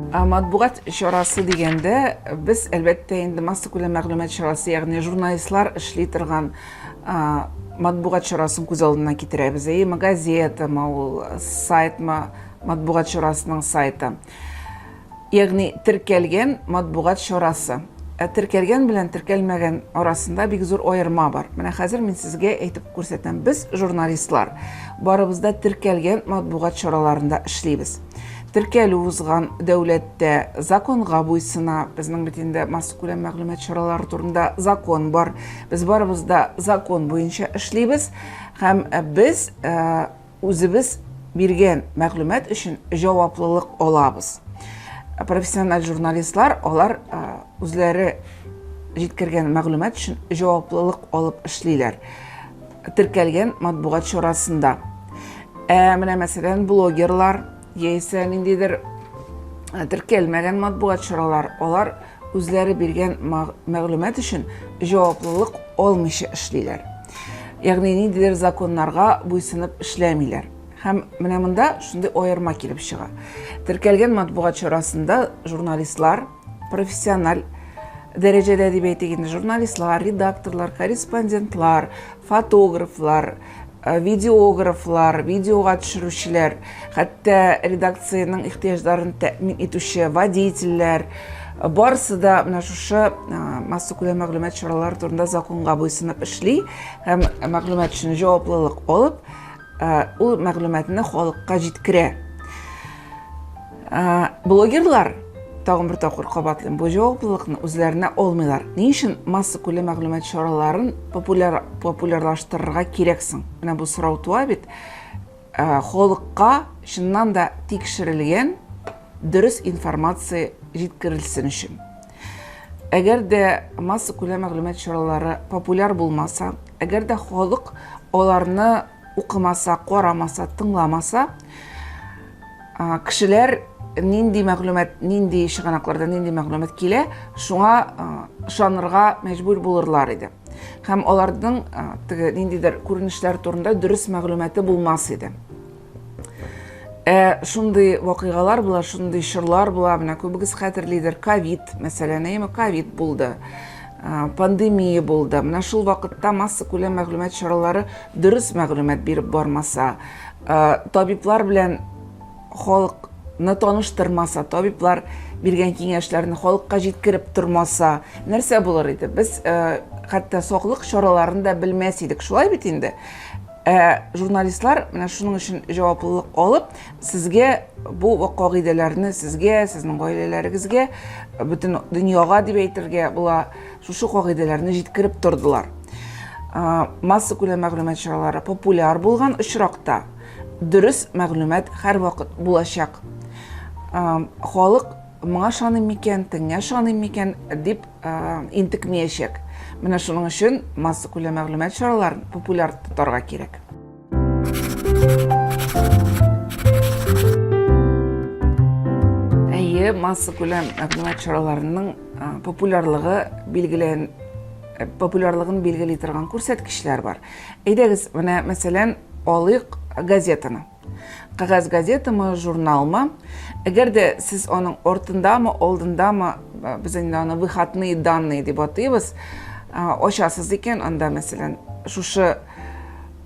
Матбугат чарасы дигәндә, без, әлбәттә, инде массакүләм мәгълүмат чарасы, ягъни журналистлар эшли торган матбугат чарасын күз алдына китерәбез. Әйеме, газетамы ул, сайтмы, матбугат чарасының сайты. Ягъни теркәлгән матбугат чарасы. Ә теркәлгән белән теркәлмәгән арасында бик зур аерма бар. Менә хәзер мин сезгә әйтеп күрсәтәм. Без, журналистлар, барыбыз да теркәлгән матбугат чараларында эшлибез. Теркәлү узган дәүләттә законга буйсына. Безнең бит инде массакүләм мәгълүмат чаралары турында закон бар. Без барыбыз да закон буенча эшлибез һәм без Үзебез биргән мәгълүмат өчен җаваплылык алабыз. Профессиональ журналистлар алар үзләре җиткергән мәгълүмат өчен җаваплылык алып эшлиләр. Теркәлгән матбугат чарасында. Ә менә мәсәлән блогерлар яисә ниндидер теркәлмәгән матбугат чаралар, алар үзләре биргән мәгълүмат өчен җаваплылык алмыйча эшлиләр. Ягъни ниндидер законнарга буйсынып эшләмиләр. Һәм менә монда шундый аерма килеп чыга. Теркәлгән матбугат чарасында журналистлар профессиональ дәрәҗәдә дип әйтик инде, журналистлар, редакторлар, корреспондентлар, фотографлар, видеографлар, видеога төшерүчеләр, хәтта редакциянең ихтыяҗларын тәэмин итүче водительләр, барысы да менә шушы массакүләм мәгълүмат чаралары турында законга буйсынып эшли һәм мәгълүмат өчен җаваплылык алып, ул мәгълүматны халыкка җиткерә. Блогерлар, тагын бер тапкыр кабатлыйм, бу җаваплылыкны үзләренә алмыйлар. Ни өчен массакүләм мәгълүмат чараларын популяр, популярлаштырырга кирәк соң? Менә бу сорау туа бит. Халыкка чыннан да тикшерелгән дөрес информация җиткерелсен өчен. Әгәр дә массакүләм мәгълүмат чаралары популяр булмаса, әгәр дә халык аларны укымаса, карамаса, тыңламаса, кешеләр нинди мәгълүмат, нинди чыганаклардан нинди мәгълүмат килә, шуңа ышанырга мәҗбүр булырлар иде. Һәм аларның теге ниндидер күренешләр турында дөрес мәгълүматы булмас иде. Ә шундый вакыйгалар була, шундый чорлар була, менә күбегез хәтерлидер, ковид, мәсәлән, әйеме, ковид булды, пандемия булды. Менә шул вакытта массакүләм мәгълүмат чаралары дөрес мәгълүмат биреп бармаса, табиблар белән халыкны таныштырмаса, табиблар биргән киңәшләрне халыкка җиткереп тормаса, нәрсә булыр иде? Без хәтта саклык чараларын да белмәс идек, шулай бит инде? Ә журналистлар менә шуның өчен җаваплылык алып, сезгә бу кагыйдәләрне сезгә, сезнең гаиләләрегезгә, бөтен дөньяга дип әйтергә була, шушы кагыйдәләрне җиткереп тордылар. Массакүләм мәгълүмат чаралары популяр булган очракта дөрес мәгълүмат һәрвакыт булачак. Халык моңа ышаныйм микән, тегеңә ышаныйм микән дип интекмәячәк. Менә шуның өчен массакүләм мәгълүмат чараларын популяр тотарга кирәк. Әйе, массакүләм мәгълүмат чараларының популярлыгы билгелән популярлыгын билгели торган күрсәткечләр бар. Әйдәгез, менә мәсәлән, алыйк газетаны. Кәгазь газетамы, журналмы? Әгәр дә сез аның артындамы, алдындамы, без инде аны выходные данные дип атыйбыз, ачасыз икән, анда, мәсәлән, шушы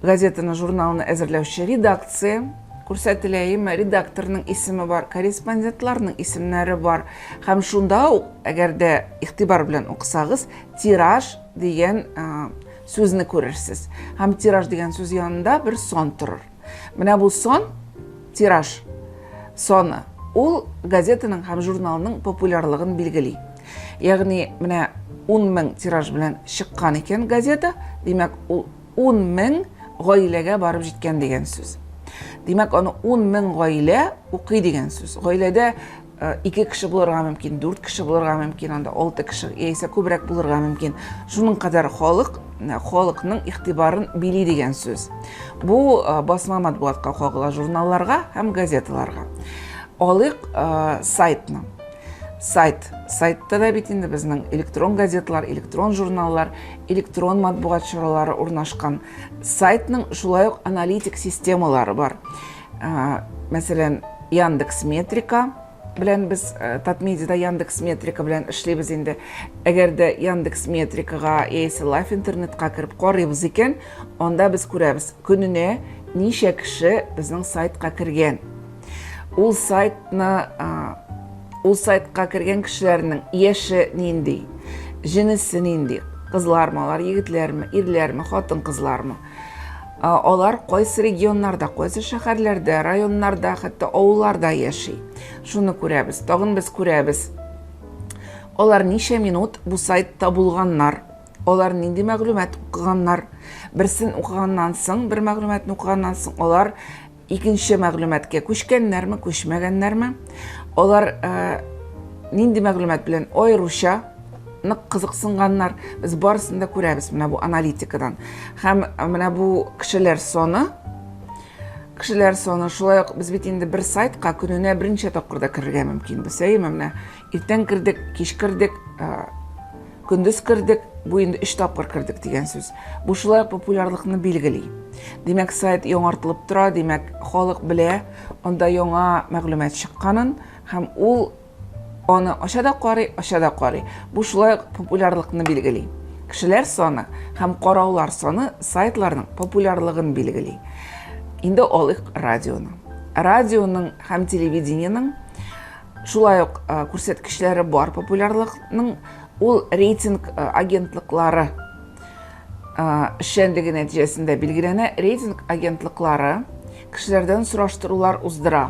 газетаны, журналны әзерләүче редакция күрсәтелә, әйеме, редакторның исеме бар, корреспондентларның исемнәре бар. Һәм шунда ук, әгәр дә игътибар белән укысагыз, тираж дигән сүзне күрерсез. Һәм тираж дигән сүз янында бер сан торыр. Менә бу сан, тираж саны, ул газетаның һәм журналның популярлыгын билгели. Ягъни, менә 10 мең тираж белән чыккан икән газета, димәк, ул 10 мең гаиләгә барып җиткән дигән сүз. Димәк, аны 10 мең гаилә укый дигән сүз. Гаиләдә ике кеше булырга мөмкин, дүрт кеше булырга мөмкин, анда алты кеше яисә күбрәк булырга мөмкин. Шуның кадәр халык, халыкның игътибарын били дигән сүз. Бу басма матбугатка кагыла, журналларга һәм газеталарга. Алыйк сайтны. Сайт. Сайтта да бит инде безнең электрон газеталар, электрон журналлар, электрон матбугат чаралары урнашкан. Сайтның шулай ук аналитик системалары бар. Мәсәлән, Яндекс Метрика. белән без э, Татмедиада Яндекс Метрика белән эшлибез инде. Әгәр дә Яндекс Метрикага яисә Лайф интернетка кереп карыйбыз икән, анда без күрәбез, көненә ничә кеше безнең сайтка кергән. Ул сайтны ул сайтка кергән кешеләрнең яше нинди, җенесе нинди, кызлармы алар, егетләрме, ирләрме, хатын-кызлармы. Алар кайсы регионнарда, кайсы шәһәрләрдә, районнарда, хәтта авылларда яши. Шуны күрәбез. Тагын без күрәбез. Алар ничә минут бу сайтта булганнар, алар нинди мәгълүмат укыганнар. Берсен укыганнан соң, бер мәгълүматны укыганнан соң, алар икенче мәгълүматка күчкәннәрме, күчмәгәннәрме? Алар э, нинди мәгълүмат белән аеруча нык кызыксынганнар? Без барысын да күрәбез менә бу аналитикадан. Һәм э, менә бу кешеләр саны, кешеләр саны шулай ук без бит инде бер сайтка көненә берничә тапкыр да керергә мөмкинбез. Әйеме, менә иртән кердек, кич кердек, э, Көндез кердек, бу инде өч тапкыр кердек дигән сүз. Бу шулай ук популярлыкны билгели. Димәк, сайт яңартылып тора, димәк, халык белә, анда яңа мәгълүмат чыкканын һәм ул аны ача да карый, ача да карый. Бу шулай ук популярлыкны билгели. Кешеләр саны һәм караулар саны сайтларның популярлыгын билгели. Инде алыйк радионы. Радионың һәм телевидениенең Шулай ук э, күрсәткечләре бар популярлыкның. Ул рейтинг э, агентлыклары э, эшчәнлеге нәтиҗәсендә билгеләнә. Рейтинг агентлыклары кешеләрдән сораштырулар уздыра.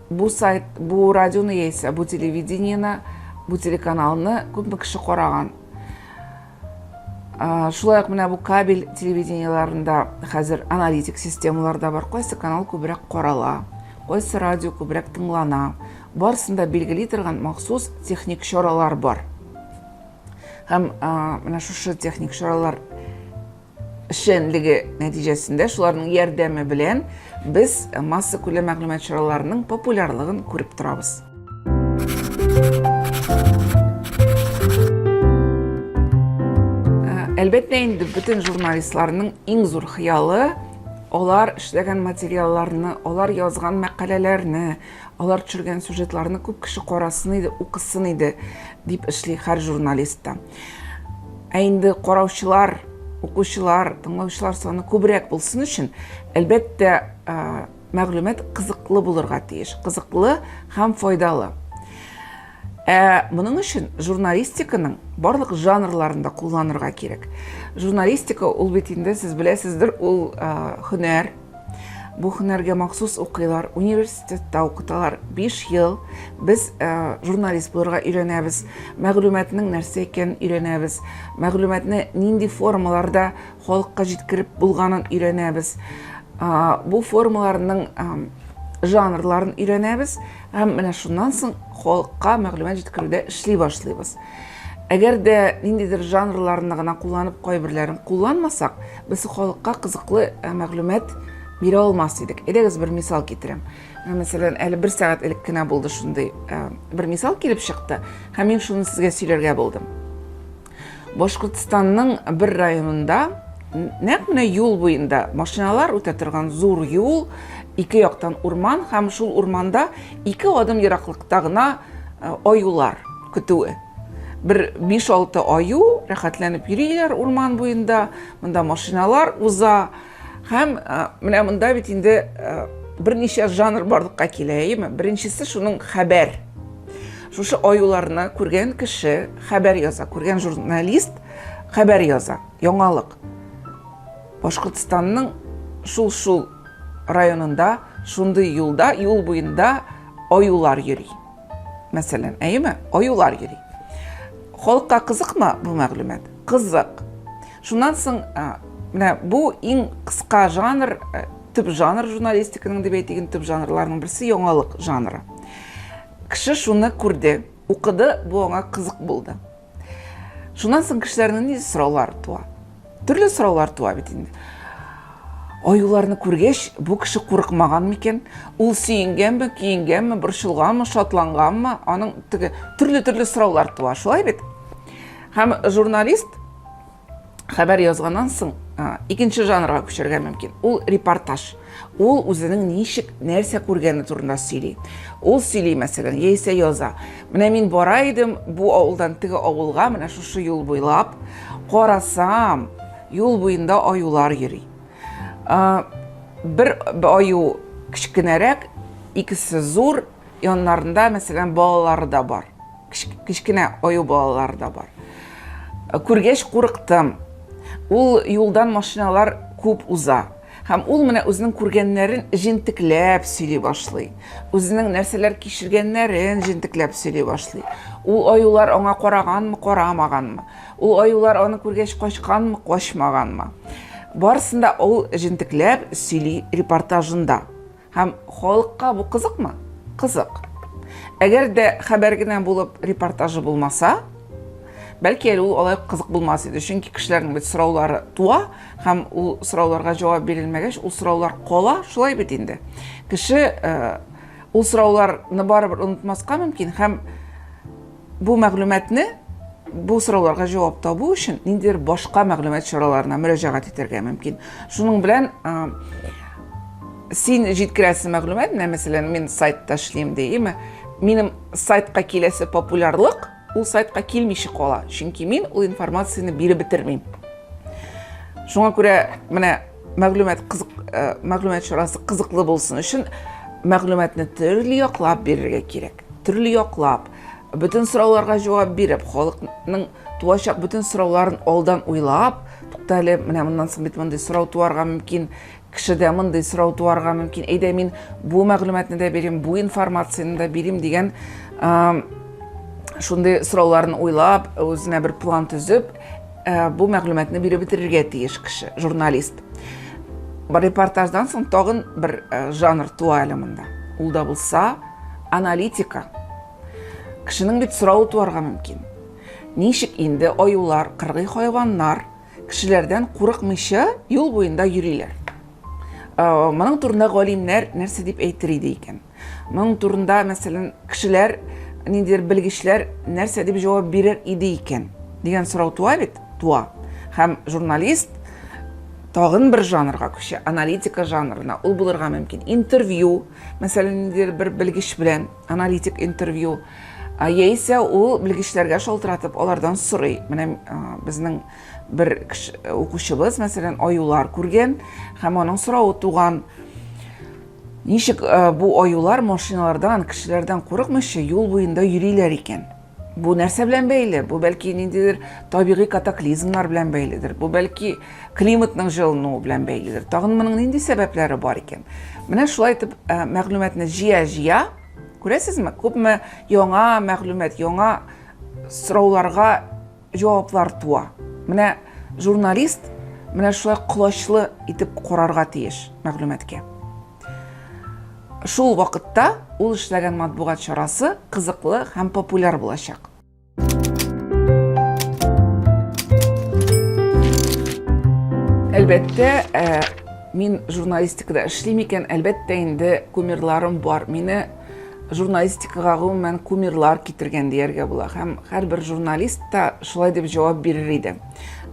Бу сайт, бу радионы яисә бу телевидениене, бу телеканалны күпме кеше караган. Шулай ук менә бу кабель телевидениеләрендә хәзер аналитик системалар да бар. Кайсы канал күбрәк карала, кайсы радио күбрәк тыңлана. Барысын да билгели торган махсус техник чаралар бар. Һәм менә шушы техник чаралар эшчәнлеге нәтиҗәсендә шуларның ярдәме белән без массакүләм мәгълүмат чараларының популярлыгын күреп торабыз. Әлбәттә инде бөтен журналистларның иң зур хыялы алар эшләгән материалларны, алар язган мәкаләләрне, алар төшергән сюжетларны күп кеше карасын иде, укысын иде дип эшли һәр журналист та. Ә инде караучылар, укучылар, тыңлаучылар саны күбрәк булсын өчен, әлбәттә, мәгълүмат кызыклы булырга тиеш. Кызыклы һәм файдалы. Ә моның өчен журналистиканың барлык жанрларын да кулланырга кирәк. Журналистика ул бит инде сез беләсездер, ул һөнәр. Бу һөнәргә махсус укыйлар, университетта укыталар. 5 ел без журналист булырга өйрәнәбез, мәгълүматның нәрсә икәнен өйрәнәбез, мәгълүматны нинди формаларда халыкка җиткереп булганын өйрәнәбез. Бу формаларның жанрларын өйрәнәбез һәм менә шуннан соң халыкка мәгълүмат җиткерүдә эшли башлыйбыз. Әгәр дә ниндидер жанрларны гына кулланып кайберләрен кулланмасак, без халыкка кызыклы мәгълүмат бирә алмас идек. Әйдәгез бер мисал китерәм. Мәсәлән, әле бер сәгать элек кенә булды шундый бер мисал килеп чыкты һәм мин шуны сезгә сөйләргә булдым. Башкортстанның бер районында нәкъ менә юл буенда машиналар үтә торган зур юл, ике яктан урман һәм шул урманда ике адым ераклыкта гына э, аюлар көтүе. Бер 5-6 аю рәхәтләнеп йөриләр урман буенда, монда машиналар уза. Һәм э, менә монда бит инде э, берничә жанр барлыкка килә, әйеме? Беренчесе шуның хәбәр. Шушы аюларны күргән кеше хәбәр яза, күргән журналист хәбәр яза, яңалык. Башкортстанның шул-шул районында, шундый юлда, юл буенда аюлар йөри. Мәсәлән, әйеме? Аюлар йөри. Халыкка кызыкмы бу мәгълүмат? Кызык. Шуннан соң, менә бу иң кыска жанр, төп жанр журналистиканың дип әйтик, төп жанрларның берсе яңалык жанры. Кеше шуны күрде, укыды, бу аңа кызык булды. Шуннан соң кешеләрнең нинди сораулар туа? Төрле сораулар туа бит инде. Аюларны күргәч, бу кеше курыкмаган микән? Ул сөенгәнме, көенгәнме, борчылганмы, шатланганмы? Аның теге төрле-төрле сораулар туа, шулай бит? Һәм журналист хәбәр язганнан соң икенче жанрга күчәргә мөмкин. Ул репортаж. Ул үзенең ничек, нәрсә күргәне турында сөйли. Ул сөйли, мәсәлән, яисә яза. Менә мин бара идем бу авылдан теге авылга, менә шушы юл буйлап, карасам, юл буенда аюлар йөри. Бер аю кечкенәрәк, икесе зур, яннарында, мәсәлән, балалары да бар. Кечкенә аю балалары да бар. Күргәч курыктым. Ул юлдан машиналар күп уза. Һәм ул менә үзенең күргәннәрен җентекләп сөйли башлый. Үзенең нәрсәләр кичергәннәрен җентекләп сөйли башлый. Ул аюлар аңа караганмы, карамаганмы? Ул аюлар аны күргәч качканмы, качмаганмы? Барысын да ул җентекләп сөйли репортажында. Һәм халыкка бу кызыкмы? Кызык. Әгәр дә хәбәр генә булып репортажы булмаса, бәлки әле ул алай кызык булмас иде. Чөнки кешеләрнең бит сораулары туа, һәм ул сорауларга җавап бирелмәгәч, ул сораулар кала, шулай бит инде. Кеше э, ул сорауларны барыбер онытмаска мөмкин һәм Бу мәгълүматны, бу сорауларга җавап табу өчен ниндидер башка мәгълүмат чараларына мөрәҗәгать итәргә мөмкин. Шуның белән син җиткерәсе мәгълүмат, менә мәсәлән, мин сайтта эшлим диеме, минем сайтка киләсе популярлык ул сайтка килмичә кала, чөнки мин ул информацияне биреп бетермим. Шуңа күрә менә мәгълүмат кызык э, мәгълүмат чарасы кызыклы булсын өчен мәгълүматны төрле яклап бирергә кирәк. Төрле яклап, бөтен сорауларга җавап биреп, халыкның туачак бөтен сорауларын алдан уйлап, тукта әле, менә моннан соң бит мондый сорау туарга мөмкин, кешедә мондый сорау туарга мөмкин, әйдә мин бу мәгълүматны да бирим, бу информацияне дә бирим дигән шундый сорауларын уйлап, үзенә бер план төзеп, бу мәгълүматны биреп бетерергә тиеш кеше, журналист. Репортаждан соң тагын бер жанр туа әле монда. Ул да булса аналитика. Кешенең бит соравы туарга мөмкин. Ничек инде аюлар, кыргый хайваннар кешеләрдән курыкмыйча юл буенда йөриләр? Моның турында галимнәр нәрсә дип әйтер иде икән? Моның турында, мәсәлән, кешеләр, ниндидер белгечләр нәрсә дип җавап бирер иде икән? Дигән сорау туа бит, туа. Һәм журналист тагын бер жанрга күчә, аналитика жанрына. Ул булырга мөмкин. Интервью, мәсәлән, ниндидер бер белгеч белән аналитик интервью, яисә ул белгечләргә шалтыратып, алардан сорый. Менә безнең бер укучыбыз, мәсәлән, аюлар күргән һәм аның соравы туган. Ничек бу аюлар машиналардан, кешеләрдән курыкмыйча юл буенда йөриләр икән? Бу нәрсә белән бәйле? Бу бәлки ниндидер табигый катаклизмнар белән бәйледер. Бу бәлки климатның җылынуы белән бәйледер. Тагын моның нинди сәбәпләре бар икән? Менә шулай итеп э, мәгълүматны җыя-җыя, күрәсезме, күпме яңа мәгълүмат, яңа сорауларга җаваплар туа. Менә журналист менә шулай колачлы итеп карарга тиеш мәгълүматка. Шул вакытта ул эшләгән матбугат чарасы кызыклы һәм популяр булачак. Әлбәттә, э, мин журналистикада эшлим икән, әлбәттә инде кумирларым бар. Мине журналистикага гомумән кумирлар китергән дияргә була. Һәм һәрбер журналист та шулай дип җавап бирер иде.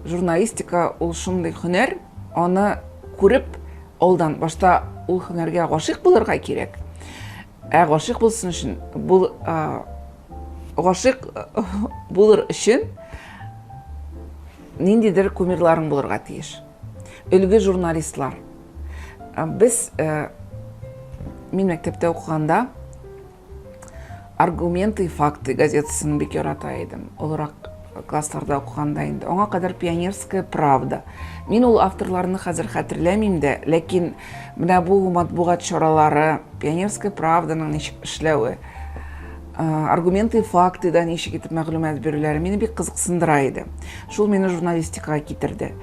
Журналистика ул шундый һөнәр, аны күреп Алдан башта ул һөнәргә гашыйк булырга кирәк. Ә гашыйк булсын өчен, бул гашыйк булыр өчен ниндидер кумирларың булырга тиеш. Өлге журналистлар. Без мин мәктәптә укыганда Аргументы и факты газетасын бик ярата идем. Олырак классларда укыганда инде. Аңа кадәр Пионерская правда. Мин ул авторларны хәзер хәтерләмим дә, ләкин менә бу матбугат чаралары, Пионерская правданың ничек эшләве, аргументы и факты да ничек итеп мәгълүмат бирүләре мине бик кызыксындыра иде. Шул мине журналистикага китерде.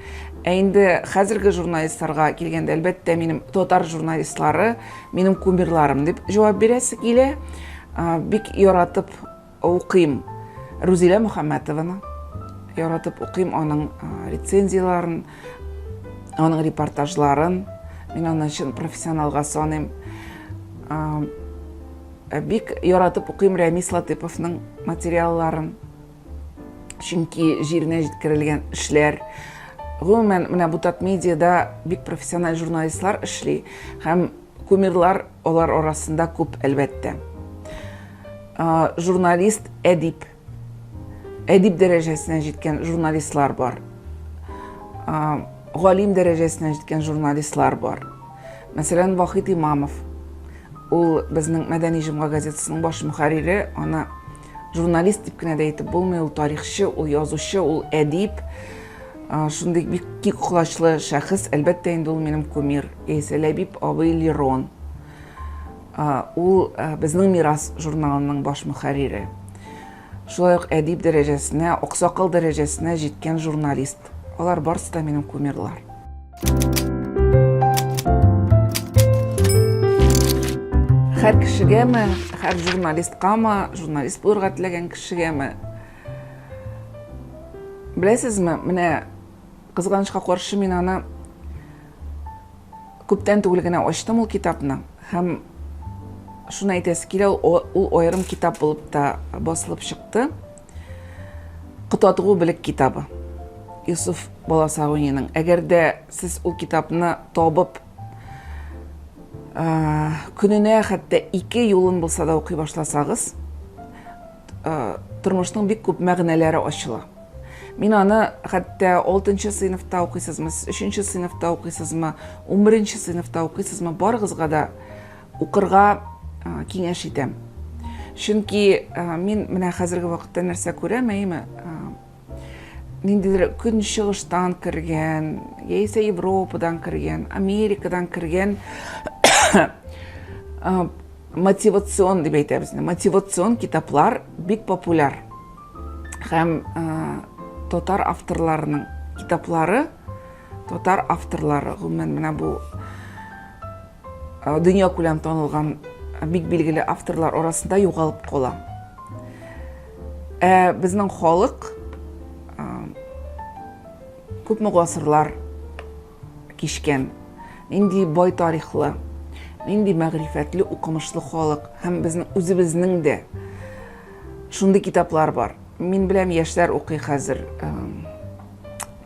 Ә инде хәзерге журналистларга килгәндә, әлбәттә, минем татар журналистлары Минем кумирларым дип җавап бирәсе килә. Бик яратып укыйм Рузилә Мөхәммәтованы. Яратып укыйм аның рецензияләрен, аның репортажларын. Мин аны чын профессионалга саныйм. Бик яратып укыйм Рәмис Латыповның материалларын. Чөнки җиренә җиткерелгән эшләр, Гомумән, менә бу Татмедиада бик профессиональ журналистлар эшли һәм кумирлар алар арасында күп, әлбәттә. Журналист әдип. Әдип дәрәҗәсенә җиткән журналистлар бар. Галим дәрәҗәсенә җиткән журналистлар бар. Мәсәлән, Вахит Имамов. Ул безнең Мәдәни җомга газетасының баш мөхәррире, аны журналист дип кенә дә әйтеп булмый, ул тарихчы, ул язучы, ул әдип. Шундый бик киң колачлы шәхес, әлбәттә инде ул минем кумир. Яисә Ләбиб абый Лерон. Ул безнең Мирас журналының баш мөхәррире. Шулай ук әдип дәрәҗәсенә, аксакал дәрәҗәсенә җиткән журналист. Алар барысы да минем кумирлар. Һәр кешегәме, һәр журналисткамы, журналист булырга теләгән кешегәме? Беләсезме, менә кызганычка каршы мин аны күптән түгел генә ачтым ул китапны һәм шуны әйтәсе килә, ул аерым китап булып та басылып чыкты. Котатгу белек китабы. Юсуф Баласагуниның. Әгәр дә сез ул китапны табып, көненә хәтта ике юлын булса да укый башласагыз, тормышның бик күп мәгънәләре ачыла. Мин аны хәтта 6 сыйныфта укыйсызмы, 3 сыйныфта укыйсызмы, 11 сыйныфта укыйсызмы, барыгызга да укырга киңәш итәм. Чөнки мин менә хәзерге вакытта нәрсә күрәм, әйеме? Ниндидер көнчыгыштан кергән, яисә Европадан кергән, Америкадан кергән мотивацион дип әйтәбез, мотивацион китаплар бик популяр. Һәм татар авторларының китаплары, татар авторлары, гомумән, менә бу дөнья күләм танылган бик билгеле авторлар арасында югалып кала. Ә безнең халык күпме гасырлар кичкән, нинди бай тарихлы, нинди мәгърифәтле, укымышлы халык һәм безнең үзебезнең дә шундый китаплар бар. Мин беләм, яшьләр укый хәзер.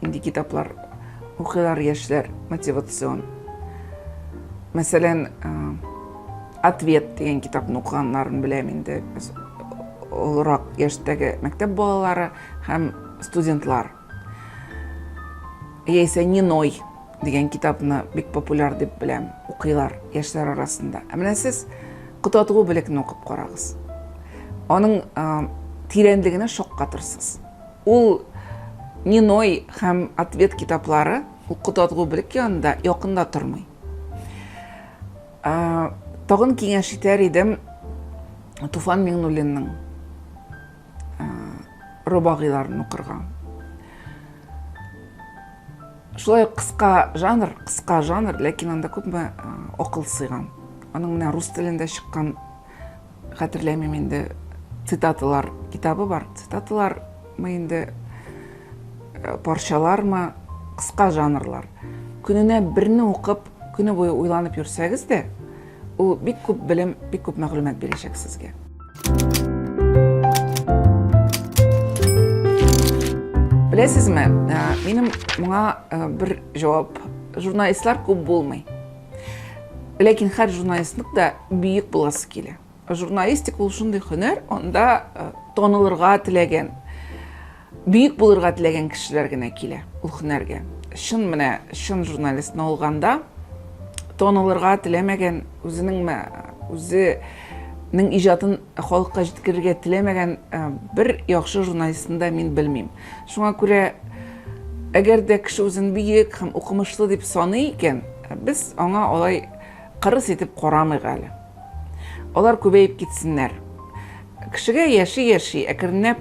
Нинди китаплар укыйлар яшьләр мотивацион. Мәсәлән, Ответ дигән китапны укыганнарын беләм инде. Олырак яшьтәге мәктәп балалары һәм студентлар. Яисә Ниной дигән китапны бик популяр дип беләм, укыйлар яшьләр арасында. Ә менә сез Котатгу белекне укып карагыз. Аның тирәнлегенә шаккатырсыз. Ул Ниной һәм Ответ китаплары ул Котатгу белек янында якында тормый. Тагын киңәш итәр идем Туфан Миңнуллинның робагыйларын укырга. Шулай ук кыска жанр, кыска жанр, ләкин анда күпме акыл сыйган. Аның менә рус телендә чыккан, хәтерләмим инде, цитаталар китабы бар. Цитаталар мы инде, парчалармы, кыска жанрлар. Көненә берне укып, көне буе уйланып йөрсәгез дә, ул бик күп белем, бик күп мәгълүмат бирәчәк сезгә. Беләсезме, минем моңа бер җавап. Журналистлар күп булмый. Ләкин һәр журналистның да бөек буласы килә. Журналистика ул шундый һөнәр, анда танылырга теләгән, бөек булырга теләгән кешеләр генә килә ул һөнәргә. Чын менә чын журналистны алганда танылырга теләмәгән, үзенең үзенең иҗатын халыкка җиткерергә теләмәгән бер яхшы журналистны да мин белмим. Шуңа күрә әгәр дә кеше үзен бөек һәм укымышлы дип саный икән, без аңа алай кырыс итеп карамыйк әле. Алар күбәеп китсеннәр. Кешегә яши-яши әкренләп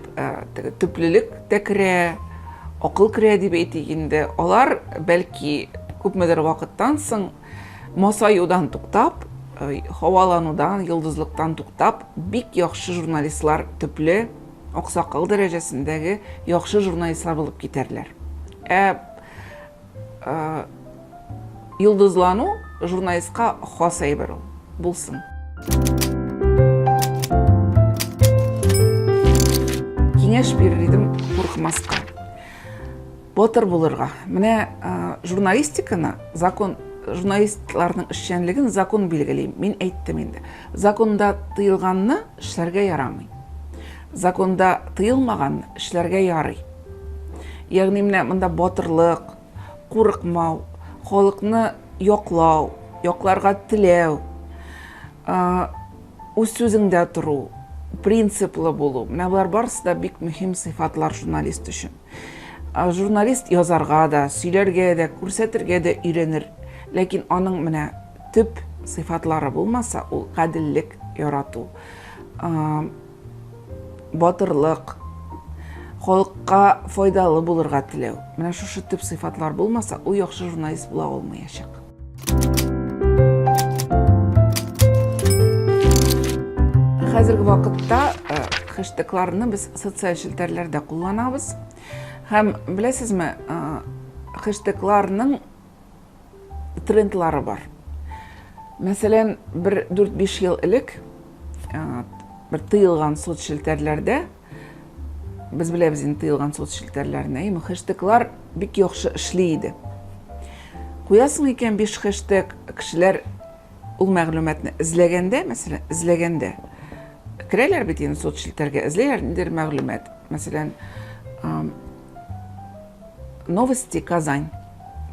теге төплелек тә керә, акыл керә дип әйтик инде. Алар бәлки күпмедер вакыттан соң масаюдан туктап, һаваланудан, йолдызлыктан туктап, бик яхшы журналистлар, төпле, аксакал дәрәҗәсендәге яхшы журналистлар булып китәрләр. Ә Йолдызлану журналистка хас әйбер ул. Булсын. Киңәш бирер идем куркмаска. Батыр булырга. Менә журналистиканы закон журналистларның эшчәнлеген закон билгели. Мин әйттем инде. Законда тыелганны эшләргә ярамый. Законда тыелмаганны эшләргә ярый. Ягъни менә монда батырлык, курыкмау, халыкны яклау, якларга теләү, үз сүзеңдә тору, принциплы булу. Менә болар барысы да бик мөһим сыйфатлар журналист өчен. Журналист язарга да, сөйләргә дә, күрсәтергә дә өйрәнер. Ләкин аның менә төп сыйфатлары булмаса, ул гаделлек ярату, батырлык, халыкка файдалы булырга теләү. Менә шушы төп сыйфатлар булмаса, ул яхшы журналист була алмаячак. Хәзерге вакытта э, хэштегларны без социаль челтәрләрдә кулланабыз. Һәм беләсезме, э, хэштегларның трендлары бар. Мәсәлән, бер 4-5 ел элек э, бер тыелган соцчелтәрләрдә без беләбез инде тыелган соцчелтәрләрне, әйме, хэштеглар бик яхшы эшли иде. Куясың икән 5 хэштег, кешеләр ул мәгълүматны эзләгәндә, мәсәлән, эзләгәндә керәләр бит инде соцчелтәргә, эзләйләр ниндидер мәгълүмат. Мәсәлән, Новости Казань.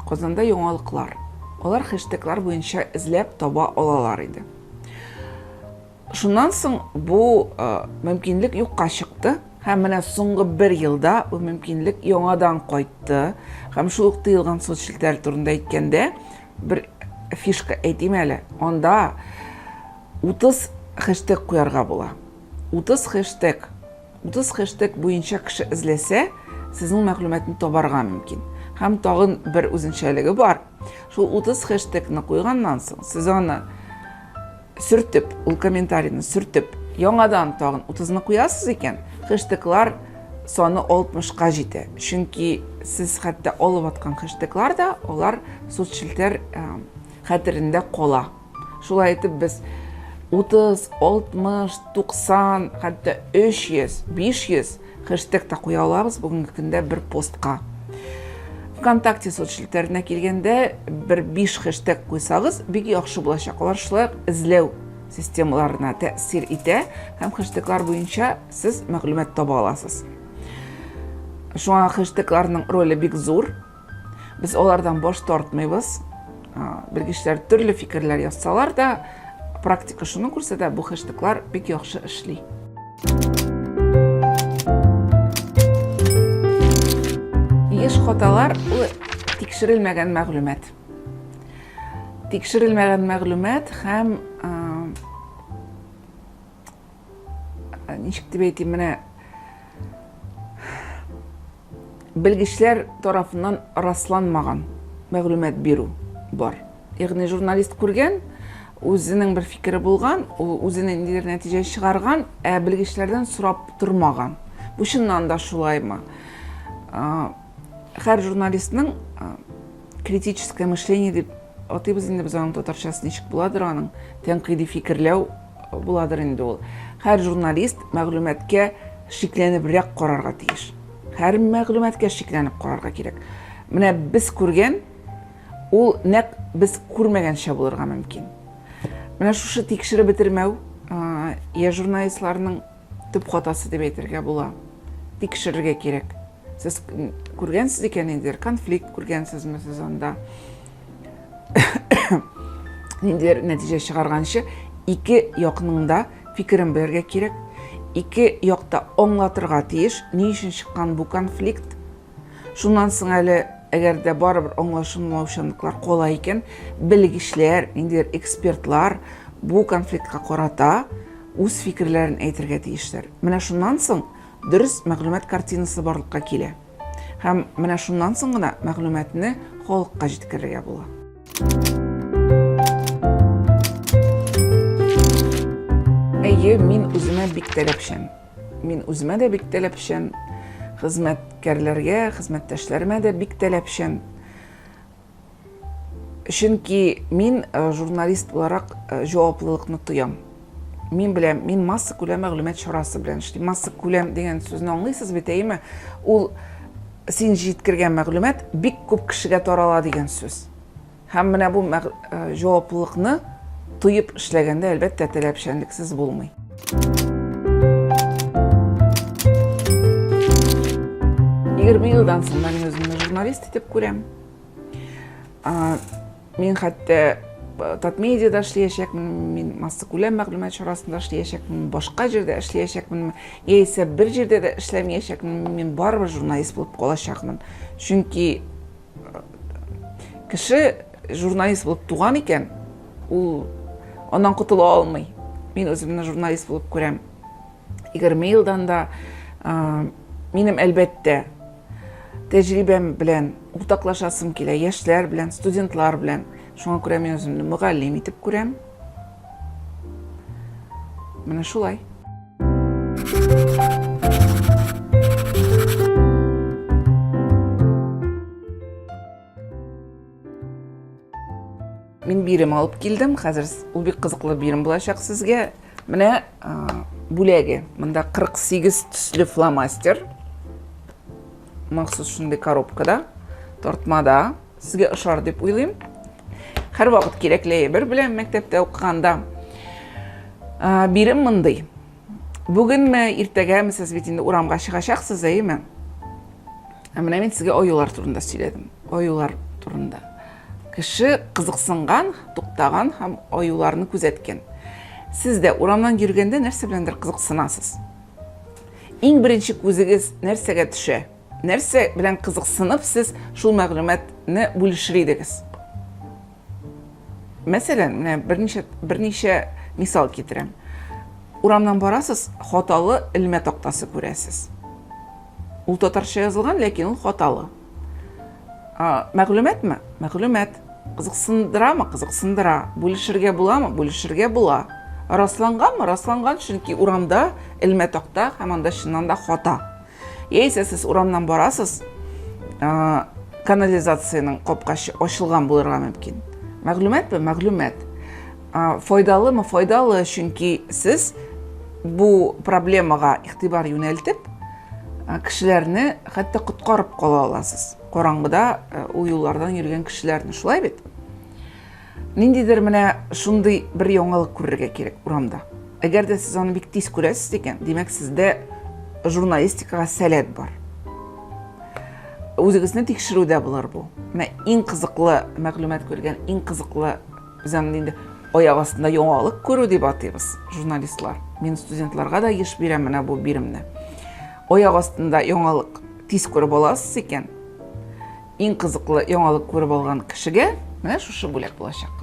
Казанда яңалыклар. Алар хэштеглар буенча эзләп таба алалар иде. Шуннан соң бу э, мөмкинлек юкка чыкты. Һәм менә соңгы бер елда бу мөмкинлек яңадан кайтты. Һәм шул ук тыелган соцчелтәр турында әйткәндә, бер фишка әйтим әле. Анда 30 хэштег куярга була. 30 хэштег. 30 хэштег буенча кеше эзләсә, сезнең мәгълүматны табарга мөмкин. Һәм тагын бер үзенчәлеге бар. Шул 30 хэштегны куйганнан соң, сез аны сөртеп, ул комментарийны сөртеп, яңадан тагын 30-ны куясыз икән, хэштеглар саны 60-ка җитә. Чөнки сез хәтта алып аткан хэштеглар да алар соцчелтәр э, хәтерендә кала. Шулай итеп без 30, 60, 90, хәтта 300, 500 хэштег та куя алабыз бүгенге көндә бер постка. ВКонтакте соцчелтәренә килгәндә бер 5 хэштег куйсагыз, бик яхшы булачак. Алар шулай ук эзләү системаларына тәэсир итә һәм хэштеглар буенча сез мәгълүмат таба аласыз. Шуңа хэштегларның роле бик зур. Без алардан баш тартмыйбыз. Белгечләр төрле фикерләр язсалар да, практика шуны күрсәтә, бу хэштеглар бик яхшы эшли. Еш хаталар ул тикшерелмәгән мәгълүмат. Тикшерелмәгән мәгълүмат һәм ничек дип әйтим, менә белгечләр тарафыннан расланмаган мәгълүмат бирү бар. Ягъни журналист күргән, үзенең бер фикере булган, ул үзенең ниндидер нәтиҗә чыгарган, ә белгечләрдән сорап тормаган. Бу чыннан да шулаймы? Һәр журналистның критическое мышление дип атыйбыз инде без аның татарчасы ничек буладыр аның тәнкыйди фикерләү буладыр инде ул. Һәр журналист мәгълүматка шикләнебрәк карарга тиеш. Һәр мәгълүматка шикләнеп карарга кирәк. Менә без күргән, ул нәкъ без күрмәгәнчә булырга мөмкин. Менә шушы тикшереп бетермәү, я журналистларның төп хатасы дип әйтергә була. Тикшерергә кирәк. Сез күргәнсез икән ниндидер конфликт күргәнсезме сез анда? Ниндидер нәтиҗә чыгарганчы ике якның да фикерен белергә кирәк. Ике якта аңлатырга тиеш, ни өчен чыккан бу конфликт. Шуннан соң әле әгәр дә барыбер аңлашылмаучанлыклар кала икән, белгечләр, ниндидер экспертлар бу конфликтка карата үз фикерләрен әйтергә тиешләр. Менә шуннан соң дөрес мәгълүмат картинасы барлыкка килә. Һәм менә шуннан соң гына мәгълүматны халыкка җиткерергә була. Әйе, мин үземә бик таләпчән. Мин үземә дә бик таләпчән, хезмәткәрләргә, хезмәттәшләремә дә бик таләпчән. Чөнки мин э, журналист буларак э, җаваплылыкны тоям. Мин беләм, мин массакүләм мәгълүмат чарасы белән эшлим. Массакүләм дигән сүзне аңлыйсыз бит, әйеме? Ул син җиткергән мәгълүмат бик күп кешегә тарала дигән сүз. Һәм менә бу җаваплылыкны тоеп эшләгәндә, әлбәттә, таләпчәнлексез булмый. 20 елдан соң мин үземне журналист итеп күрәм. Мин хәтта Татмедиада эшләячәкмен, мин массакүләм мәгълүмат чарасында эшләячәкмен, башка җирдә эшләячәкмен, яисә бер җирдә дә эшләмәячәкмен, мин барыбер журналист булып калачакмын. Чөнки кеше журналист булып туган икән, ул аннан котыла алмый. Мин үземне журналист булып күрәм. 20 елдан да минем әлбәттә тәҗрибәм белән уртаклашасым килә, яшьләр белән, студентлар белән. Шуңа күрә мин үземне мөгаллим итеп күрәм. Менә шулай. Мин бирем алып килдем. Хәзер ул бик кызыклы бирем булачак сезгә. Менә бүләге. Монда 48 төсле фломастер. Махсус шундый коробкада, тартмада. Сезгә ошар дип уйлыйм. Һәрвакыт кирәкле әйбер белән мәктәптә укыганда. Бирем мондый. Бүгенме, иртәгәме сез бит инде урамга чыгачаксыз, әйеме? Ә менә мин сезгә аюлар турында сөйләдем. Аюлар турында. Кеше кызыксынган, туктаган һәм аюларны күзәткән. Сез дә урамнан йөргәндә нәрсә беләндер кызыксынасыз. Иң беренче күзегез нәрсәгә төшә? Нәрсә белән кызыксынып сез шул мәгълүматны бүлешер идегез? Мәсәлән, менә берничә берничә мисал китерәм. Урамнан барасыз, хаталы элмә тактасы күрәсез. Ул татарча язылган, ләкин ул хаталы. Мәгълүматмы? Мәгълүмат. Кызыксындырамы? Кызыксындыра. Бүлешергә буламы? Бүлешергә була. Расланганмы? Расланган, чөнки урамда элмә такта һәм анда чыннан да хата. Яисә сез урамнан барасыз, канализациянең капкачы ачылган булырга мөмкин. Мәгълүматмы? Мәгълүмат. Файдалымы? Файдалы, чөнки сез бу проблемага игътибар юнәлтеп, кешеләрне хәтта коткарып кала аласыз. Караңгыда ул юллардан йөргән кешеләрне, шулай бит? Ниндидер менә шундый бер яңалык күрергә кирәк урамда. Әгәр дә сез аны бик тиз күрәсез икән, димәк, сездә журналистикага сәләт бар. Үзегезне тикшерү дә булыр бу. Менә иң кызыклы мәгълүмат күргән, иң кызыклы без аны инде аяк астында яңалык күрү дип атыйбыз, журналистлар. Мин студентларга да еш бирәм менә бу биремне. Аяк астында яңалык тиз күреп аласыз икән, Иң кызыклы яңалык күреп алган кешегә менә шушы бүләк булачак.